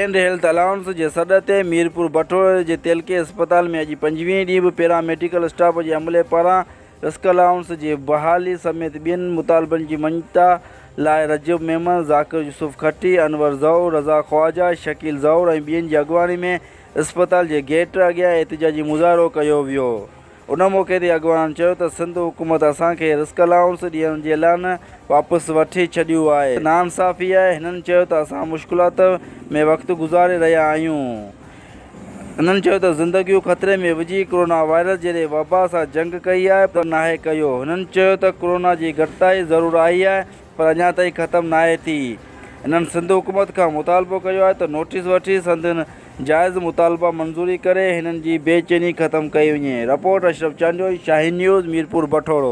And health allowance جي سڏ تي ميرپور بٺوري جي تعلقي اسپتال ۾ اڄ پنجويهين ڏينهن به پيرا ميڊيڪل اسٽاف جي عملي پاران رسڪ الائونس جي بحالي سميت ٻين مطالبن جي مڃتا لاء رجب ميمڻ، ذاڪر يوسف کٽي، انور زئور، رضا خواجه، شڪيل زئور ۽ ٻين جي اڳواڻي ۾ اسپتال جي گيٽ اڳيان احتجاجي مظاهرو ڪيو ويو. ان موقعي تي اڳواڻن چيو ته سنڌ حڪومت اسان کي رسڪ الائونس ڏيڻ جي اعلان واپس وٺي ڇڏيو آهي ناانصافي آهي هنن چيو ته اسان مشڪلات ۾ وقت گذاري رهيا آهيون هنن چيو ته زندگيون خطري ۾ وجهي ڪرونا وائرس جهڙي وبا سان جنگ ڪئي آهي پر ناهي ڪيو هنن چيو ته ڪرونا جي گهٽتائي ضرور آئي آهي پر اڃا تائين ختم ناهي ٿي. هنن سنڌ حڪومت کان مطالبو ڪيو آهي ته نوٽيس وٺي سندن جائز مطالبا منظوري ڪري هنن جي بي چيني ختم ڪئي وڃي. Report, Ashraf Chandio, Shaheen news, Mirpur Bathoro.